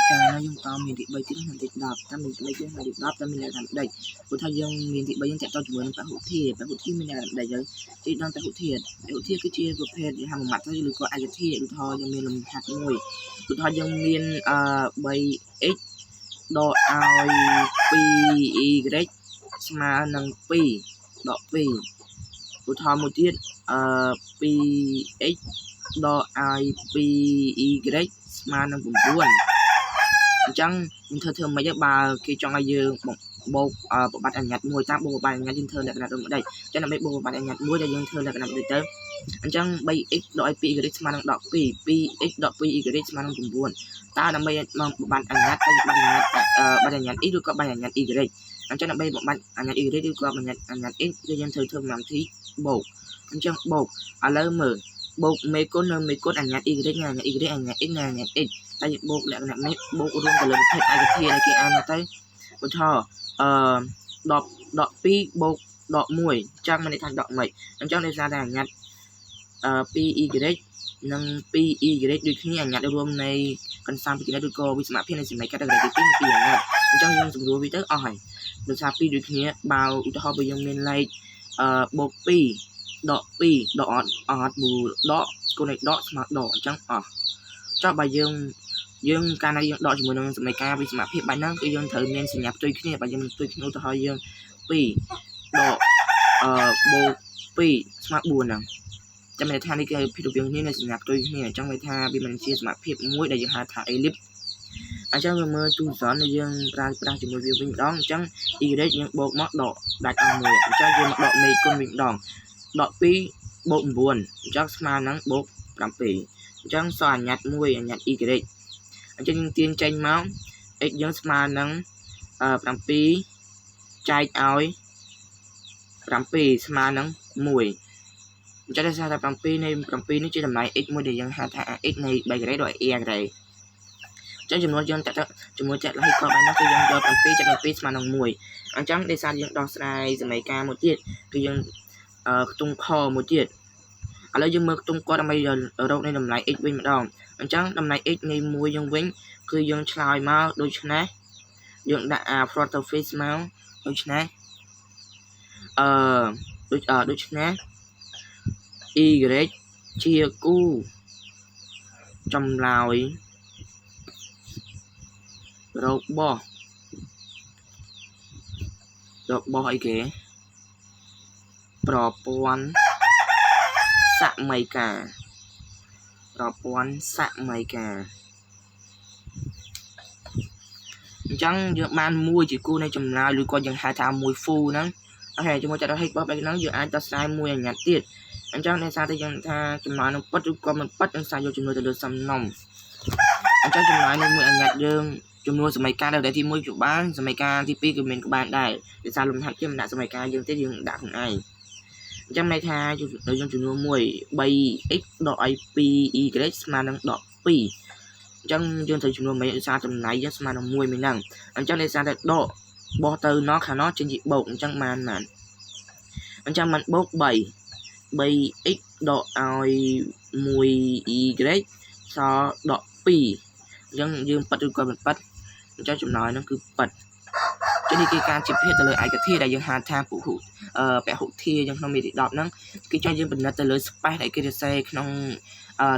តែឥឡូវយើងតមានទី3ទៀតក្នុងទី10តាមមានទី3ទៀតក្នុងទី10តាមមានលក្ខណៈដេចព្រោះថាយើងមានទី3យើងតាក់ទងជាមួយនឹងពហុធាតុពហុធាតុមានលក្ខណៈដេចហើយទីដល់ពហុធាតុពហុធាតុគឺជាប្រភេទយថាមួយម៉ាត់ទៅឬក៏ឯកធាតុឧទាហរណ៍យើងមានលំហាត់មួយឧទាហរណ៍យើងមានអឺ 3x ដកឲ្យ 2y ស្មើនឹង2ដក2ឧទាហរណ៍មួយទៀតអឺ 2x ដកឲ្យ 2y ស្មើនឹង9អញ្ចឹងយើងធ្វើធ្វើមិនបើគេចង់ឲ្យយើងបូកប្របាត់អញ្ញត្តិមួយតាមបូកប្របាត់អញ្ញត្តិយើងធ្វើលក្ខណៈដូចម្ដេចអញ្ចឹងដើម្បីបូកប្របាត់អញ្ញត្តិមួយដែលយើងធ្វើលក្ខណៈដូចទៅអញ្ចឹង 3x ដកឲ្យ 2y ស្មើនឹងដក2 2x ដក 2y ស្មើនឹង9តើដើម្បីមកបំបត្តិអញ្ញត្តិទៅបាត់អញ្ញត្តិបាត់អញ្ញត្តិ x ឬក៏បាត់អញ្ញត្តិ y អញ្ចឹងដើម្បីបំបត្តិអញ្ញត្តិ y ឬក៏បញ្ញត្តិអញ្ញត្តិ x គឺយើងត្រូវធ្វើកម្មវិធីបូកអញ្ចឹងបូកឥឡូវមើលបូកមេគុណនៅមេគុណអញ្ញត្តិ y និងអញ្ញត្តិ y អញ្ញត្តិ x និងអញ្ញត្តិ x តែយើងបូកលក្ខណៈនេះបូករួមទៅលើប្រភេទឯកធាតុដែលគេអានទៅឧទាហរណ៍អឺ10ដក2បូកដក1អញ្ចឹងមានន័យថាដកម៉េចអញ្ចឹងដោយសារតែអញ្ញត្តិអឺ 2y និង 2y ដូចគ្នាអញ្ញត្តិរួមនៃកន្សែងពីឬក៏វិសមភាពនៃសមីកាតេហ្គរីទី2ពីអញ្ញត្តិអញ្ចឹងយើងសម្រួលវាទៅអស់ហើយដោយសារ2ដូចគ្នាបើឧទាហរណ៍បើយើងមានលេខអឺបូក2ដក2ដកអត់អត់បូដកគុណឲ្យដកស្មើដកអញ្ចឹងអស់ចុះបើយើងយើងកាលណាយើងដកជាមួយនឹងសមីការវិសមភាពបែបហ្នឹងគឺយើងត្រូវមានសញ្ញាផ្ទុយគ្នាបើយើងផ្ទុយគ្នាឧទាហរណ៍យើង2ដកអឺបូក2ស្មើ4ហ្នឹងចាំន័យថានេះគឺភាពរវាងគ្នានៃសញ្ញាផ្ទុយគ្នាអញ្ចឹងន័យថាវាមិនជាសមភាពមួយដែលយើងហៅថា ellipse អញ្ចឹងវាមើលទូសនដែលយើងប្រើប្រាស់ជាមួយវាវិញម្ដងអញ្ចឹង y យើងបូកមកដកដាច់អស់មួយអញ្ចឹងយើងមកដកមេគុណវិញម្ដងដក2បូក9អញ្ចឹងស្មើនឹងបូក7អញ្ចឹងសល់អញ្ញត្តិមួយអញ្ញត្តិ y អញ្ចឹងយើងទាញចេញមក x យើងស្មើនឹង7ចែកឲ្យ7ស្មើនឹង1អញ្ចឹងដោយសារតែ7នៃ7នេះជាតម្លៃ x មួយដែលយើងហៅថា x នៃ3ការ៉េដល់ a ការ៉េអញ្ចឹងចំនួនយើងតតជាមួយចាក់លហិកបែបនេះគឺយើងយក7ចែក7ស្មើនឹង1អញ្ចឹងដោយសារយើងដោះស្រាយសមីការមួយទៀតគឺយើងខ្ទង់ខមួយទៀតឥឡូវយើងមើលខ្ទង់កដើម្បីរកនៃតម្លៃ x វិញម្ដងអញ្ចឹងតម្លៃ x នៃ1យើងវិញគឺយើងឆ្លើយមកដូច្នេះយើងដាក់ a front of face មកដូច្នេះអឺដូចដូច្នេះ y ជាគូចម្លើយរបស់របស់អីគេប្រព័ន្ធសម័យកាប្រព័ន្ធសម័យកាអញ្ចឹងយើងបានមួយជាគូនៃចម្លើយឬក៏យើងហៅថាមួយហ្វូហ្នឹងអូខេជាមួយចាត់ហេតុរបស់បែបហ្នឹងយើងអាចដោះស្រាយមួយអញ្ញត្តិទៀតអញ្ចឹងដោយសារតែយើងថាចម្លើយនឹងពិតឬក៏មិនពិតនឹងសារយកចំនួនទៅលើសំណុំអញ្ចឹងចម្លើយនៅមួយអញ្ញត្តិយើងចំនួនសម័យកាលដែលទី1ក៏បានសម័យកាលទី2ក៏មានក៏បានដែរដោយសារលំហាត់គេមិនដាក់សម័យកាលយើងទេយើងដាក់ខ្លួនឯងអញ្ចឹងន័យថាយើងចំនួន1 3x ដកឲ្យ 2y ស្មើនឹងដក2អញ្ចឹងយើងត្រូវចំនួនមិនដោយសារចំណៃយើងស្មើនឹង1មួយហ្នឹងអញ្ចឹងដោយសារតែដកបោះទៅណោះខាងណោះចេញជាបូកអញ្ចឹងបានបានអញ្ចឹងมันបូក3 3x ដកឲ្យ 1y សល់ដក2អញ្ចឹងយើងប៉ិតឬក៏មិនប៉ិតអញ្ចឹងចម្លើយហ្នឹងគឺប៉ិតចឹងនេះគឺការជាភាគទៅលើឯកធាតុដែលយើងហៅថាពហុពហុធាយ៉ាងក្នុងមេរៀន10ហ្នឹងគេចង់យើងពិនិត្យទៅលើ space ដែលគេសរសេរក្នុង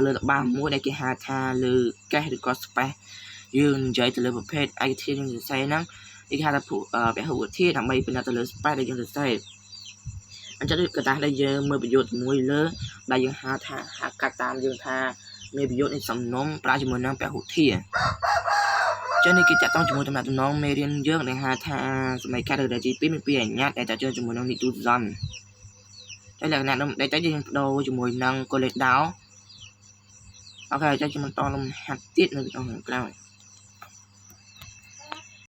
លើល្បាមួយដែលគេហៅថាលើកេះឬក៏ space យើងនិយាយទៅលើប្រភេទឯកធាតុយើងសរសេរហ្នឹងគេហៅថាពហុធាតុដើម្បីពិនិត្យទៅលើ space ដែលយើងសរសេរអញ្ចឹងកតាដែលយើងមើលប្រយោជន៍មួយលើដែលយើងហៅថាហៅកាត់តាមយើងថាមានប្រយោជន៍នៃសំណុំប្រើជាមួយនឹងពហុធាចឹងនេះគេតាក់ទងជាមួយតំណតំណងមេរៀនយើងដែលហៅថាសម័យកាលទី2មានពីរអញ្ញត្តិដែលតាក់ទងជាមួយនឹងនិទូសនតែលក្ខណៈដែលតែយើងបដូរជាមួយនឹងកូលេដោអូខេចាំខ្ញុំបន្តលំហាត់ទៀតនៅក្នុងក្រោយ។